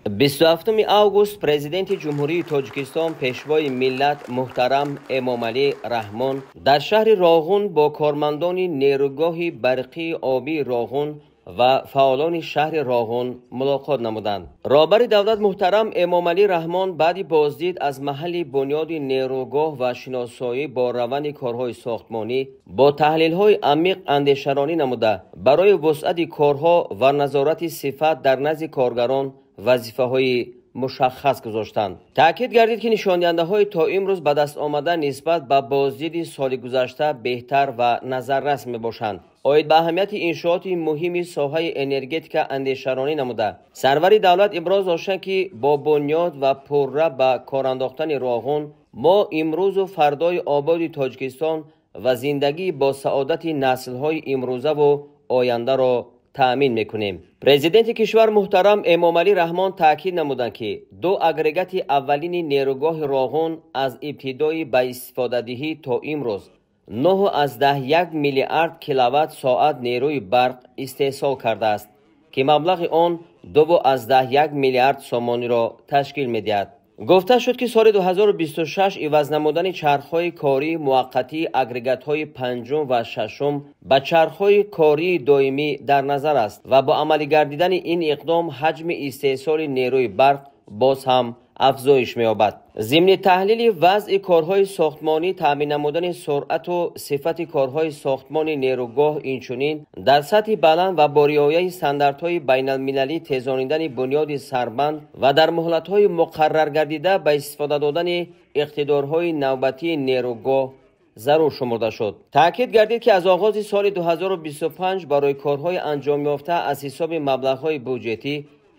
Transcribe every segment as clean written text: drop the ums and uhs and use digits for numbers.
27 август Президенти Ҷумҳурии Тоҷикистон, Пешвои миллат муҳтарам Эмомалӣ Раҳмон дар шаҳри Роғун бо кормандони нерӯгоҳи барқии обии Роғун ва фаъолони шаҳри Роғун мулоқот намуданд. Роҳбари давлат муҳтарам Эмомалӣ Раҳмон баъди боздид аз маҳалли бунёди нерӯгоҳ ва шиносоӣ бо раванди корҳои сохтмонӣ бо таҳлилҳои амиқ андешаронӣ намуда, барои вусъати корҳо ва назорати сифат дар назди коргарон вазифаҳои мушаххас гузоштанд. Таъкид гардид, ки нишондиҳандаҳои то имрӯз ба даст омада нисбат ба боздиди соли гузашта беҳтар ва назаррас мебошанд. Оид ба аҳамияти иншооти муҳими соҳаи энергетика андешаронӣ намуда, сарвари давлат иброз доштанд, ки бо бунёд ва пурра ба кор андохтани Роғун мо имрӯзу фардои ободи Тоҷикистон ва зиндагии бо саодати наслҳои имрӯзаву ояндаро таъмин мекунем. Президенти кишвар муҳтарам Эмомалӣ Раҳмон таъкид намуданд, ки ду агрегати аввалини нерӯгоҳи Роғун аз ибтидои ба истифодадиҳӣ то имрӯз 9,1 миллиард киловатт соат нерӯи барқ истеҳсол кардааст, ки маблағи он 2,1 миллиард сомониро ташкил медиҳад. Гуфта шуд, ки соли 2026 иваз намудани чархҳои кории муваққатии агрегатҳои панҷум ва шашум ба чархҳои кории доимӣ дар назар аст ва бо амалӣ гардидани ин иқдом ҳаҷми истеҳсоли нерӯи барқ боз ҳам афзоиш меёбад. Зимни таҳлили вазъи корҳои сохтмонӣ, таъмин намудани суръату сифати корҳои сохтмони нерӯгоҳ, инчунин дар сатҳи баланд ва бо риояи стандартҳои байналмилалӣ тезонидани бунёди сарбанд ва дар муҳлатҳои муқарраргардида ба истифода додани иқтидорҳои навбатии нерӯгоҳ зарур шумурда шуд. Таъкид гардид, ки аз оғози соли 2025 барои корҳои анҷомёфта аз ҳисоби маблағҳои буҷетӣ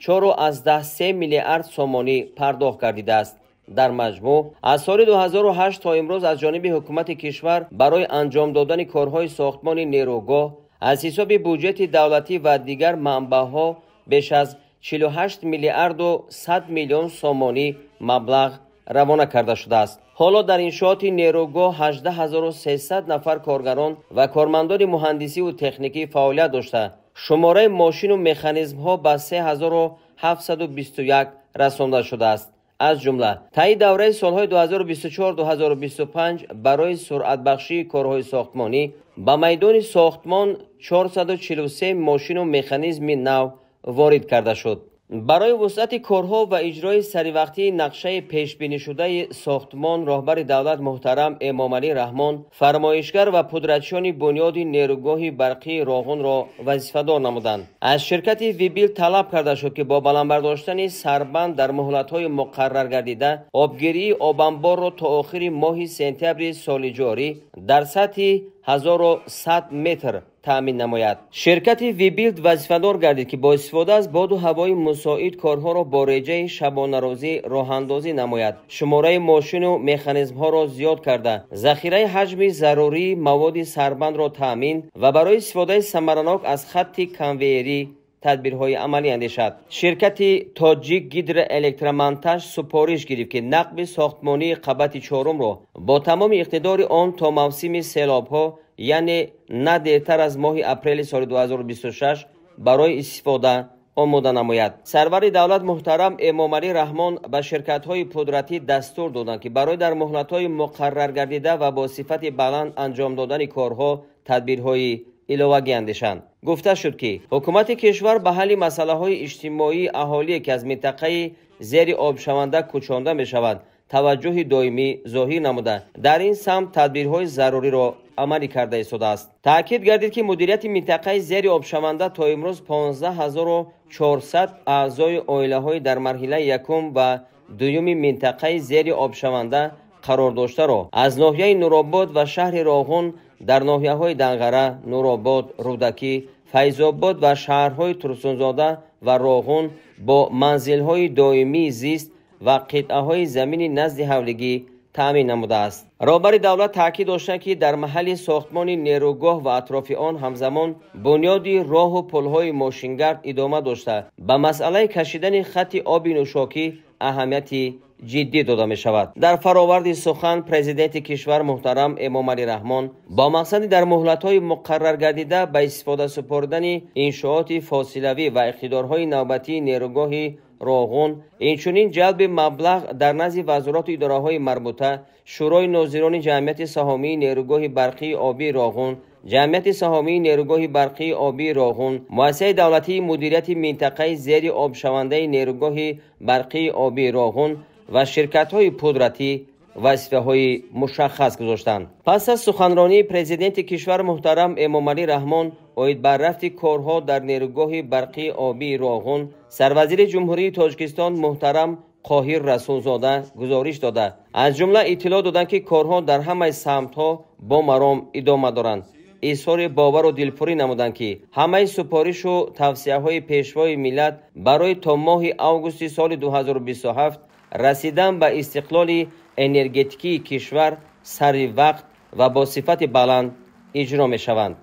4,3 миллиард сомонӣ пардохт гардидааст. Дар маҷмӯъ аз соли 2008 то имрӯз аз ҷониби ҳукумати кишвар барои анҷом додани корҳои сохтмони нерӯгоҳ аз ҳисоби буҷети давлатӣ ва дигар манбаъҳо беш аз 48 миллиарду 100 миллион сомонӣ маблағ равона карда шудааст. Ҳоло дар иншооти нерӯгоҳ 18 300 нафар коргарон ва кормандони муҳандисиву техникӣ фаъолият дошта, шумораи мошину механизмҳо ба 3721 расонда шудааст. Аз ҷумла таи давраи солҳои 2024-2025 барои суръатбахшии корҳои сохтмонӣ ба майдони сохтмон 443 мошину механизми нав ворид карда шуд. Барои вусъати корҳо ва иҷрои саривақтии нақшаи пешбинишудаи сохтмон роҳбари давлат муҳтарам Эмомалӣ Раҳмон фармоишгар ва пудратчиёни бунёди нерӯгоҳи барқии Роғунро вазифадор намуданд. Аз ширкати Вибил талаб карда шуд, ки бо баланд бардоштани сарбанд дар муҳлатҳои муқарраргардида обгирии обанборро то охири моҳи сентябри соли ҷорӣ дар сатҳи 1100 метр таъмин намояд. Ширкати Вибилд вазифадор гардид, ки бо истифода аз боду ҳавои мусоид корҳоро бо реҷаи шабонарӯзӣ роҳандозӣ намояд, шумораи мошину механизмҳоро зиёд карда, захираи ҳаҷми зарурии маводи сарбандро таъмин ва барои истифодаи самаранок аз хатти конвейерӣ тадбирҳои амалӣ андешад. Ширкати Тоҷик Гидроэлектромонтаж супориш гирифт, ки нақби сохтмонии қабати чорумро бо тамоми иқтидори он то мавсими селобҳо, яъне на дертар аз моҳи апрели соли 2026 барои истифода омода намояд. Сарвари давлат муҳтарам Эмомалӣ Раҳмон ба ширкатҳои пудратӣ дастур доданд, ки барои дар муҳлатҳои муқарраргардида ва бо сифати баланд анҷом додани корҳо тадбирҳои иловагӣ андешанд. Гуфта шуд, ки ҳукумати кишвар ба ҳалли масъалаҳои иҷтимоии аҳолие, ки аз минтақаи зери обшаванда кӯчонда мешавад, таваҷҷӯҳи доимӣ зоҳир намуда, дар ин самт тадбирҳои заруриро амалӣ карда истодааст. Таъкид гардид, ки мудирияти минтақаи зери обшаванда то имрӯз 15 400 аъзои оилаҳои дар марҳилаи якум ва дуюми минтақаи зери обшаванда қарор доштаро аз ноҳияи Нуробод ва шаҳри Роғун, дар ноҳияҳои Данғара, Нуробод, Рӯдакӣ, Файзобод ва шаҳрҳои Турсунзода ва Роғун бо манзилҳои доимии зист ва қитъаҳои замини назди ҳавлигӣ таъмин намудааст. Роҳбари давлат таъкид доштанд, ки дар маҳалли сохтмони нерӯгоҳ ва атрофи он ҳамзамон бунёди роҳу пулҳои мошингард идома дошта, ба масъалаи кашидани хатти оби нӯшокӣ аҳамияти ҷиддӣ дода мешавад. Дар фароварди сухан президенти кишвар муҳтарам Эмомалӣ Раҳмон бо мақсади дар муҳлатҳои муқарраргардида ба истифода супоридани иншооти фосилавӣ ва иқтидорҳои навбатии нерӯгоҳи Роғун, инчунин ҷалби маблағ дар назди вазорату идораҳои марбута, Шӯрои нозирони ҷамъияти саҳомии нерӯгоҳи барқии обии Роғун, ҷамъияти саҳомии нерӯгоҳи барқии обии Роғун, муассисаи давлатии мудирияти минтақаи зери обшавандаи нерӯгоҳи барқии обии Роғун ва ширкатҳои пудратӣ вазифаҳои мушаххас гузоштанд. Пас аз суханронии президенти кишвар муҳтарам Эмомалӣ Раҳмон оид ба рафти корҳо дар нерӯгоҳи барқии обии Роғун, сарвазири Ҷумҳурии Тоҷикистон муҳтарам Қоҳир Расулзода гузориш дода, аз ҷумла иттилоъ доданд, ки корҳо дар ҳамаи самтҳо бо маром идома доранд. Изҳори бовару дилпурӣ намуданд, ки ҳамаи супоришу тавсияҳои Пешвои миллат барои то моҳи августи соли 2027 расидан ба истиқлоли энергетикии кишвар сари вақт ва бо сифати баланд иҷро мешаванд.